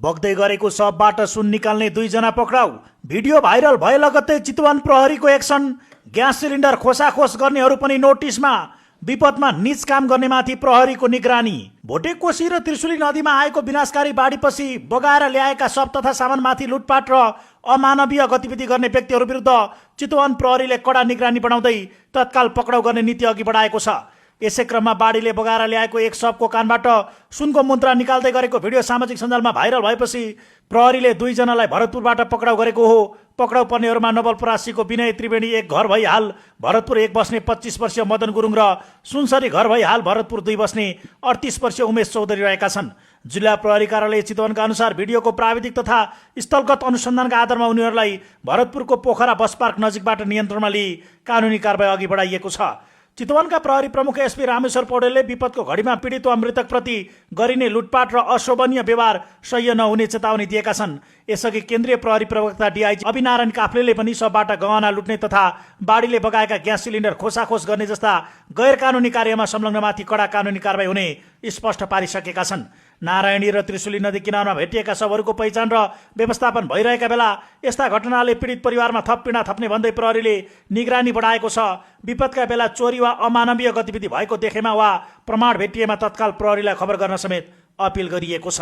बग्दै गरेको शवबाट सुन निकाल्ने 2 जना पक्राउ। भिडियो भाइरल भए लगत्तै चितवन प्रहरीको एक्सन। ग्यास सिलिन्डर खोसाखोस गर्नेहरू पनि नोटिसमा। विपदमा नीच काम गर्नेमाथि प्रहरीको निगरानी। भोटे कोशी र त्रिशुली नदीमा आएको विनाशकारी बाढीपछि बगाएर ल्याएका शव तथा सामानमाथि लुटपाट र अमानवीय गतिविधि गर्ने व्यक्तिहरू विरुद्ध चितवन प्रहरीले कडा निगरानी बढाउँदै तत्काल पक्राउ गर्ने नीति अघि बढाएको छ। यसै क्रममा बाढीले बगाएर ल्याएको एक शवको कानबाट सुनको मुद्रा निकाल्दै गरेको भिडियो सामाजिक सञ्जालमा भाइरल भएपछि प्रहरीले 2 जनालाई भरतपुरबाट पक्राउ गरेको हो। पक्राउ पर्नेहरूमा नवलपरासीको विनय त्रिवेणी एक घर भई हाल भरतपुर 1 बस्ने 25 वर्षीय मदन गुरुङ र सुनसरी घर भई हाल भरतपुर 2 बस्ने 38 वर्षीय उमेश चौधरी रहेका छन्। जिल्ला प्रहरी कार्यालय चितवनका अनुसार भिडियोको प्राविधिक तथा स्थलगत अनुसन्धानका आधारमा उनीहरूलाई भरतपुरको पोखरा बस पार्क नजिकबाट नियन्त्रणमा लिई कानुनी कारबाही अघि बढाइएको छ। चितवनका प्रहरी प्रमुख एसपी रामेश्वर पौडेलले विपदको घडीमा पीडित वा मृतकप्रति गरिने लुटपाट र अशोभनीय व्यवहार सह्य नहुने चेतावनी दिएका छन्। यसअघि केन्द्रीय प्रहरी प्रवक्ता डीआईजी अभिनारायण काफ्लेले पनि शवबाट गहना लुट्ने तथा बाढीले बगाएका ग्यास सिलिन्डर खोसाखोस गर्ने जस्ता गैर कानुनी कार्यमा संलग्नमाथि कडा कानुनी कारबाही हुने स्पष्ट पारिसकेका छन्। नारायणी र त्रिशुली नदी किनारमा भेटिएका शवहरूको पहिचान र व्यवस्थापन भइरहेका बेला यस्ता घटनाले पीडित परिवारमा थप पीडा थप्ने भन्दै प्रहरीले निगरानी बढाएको छ। विपदका बेला चोरी वा अमानवीय गतिविधि भएको देखेमा वा प्रमाण भेटिएमा तत्काल प्रहरीलाई खबर गर्न समेत अपिल गरिएको छ।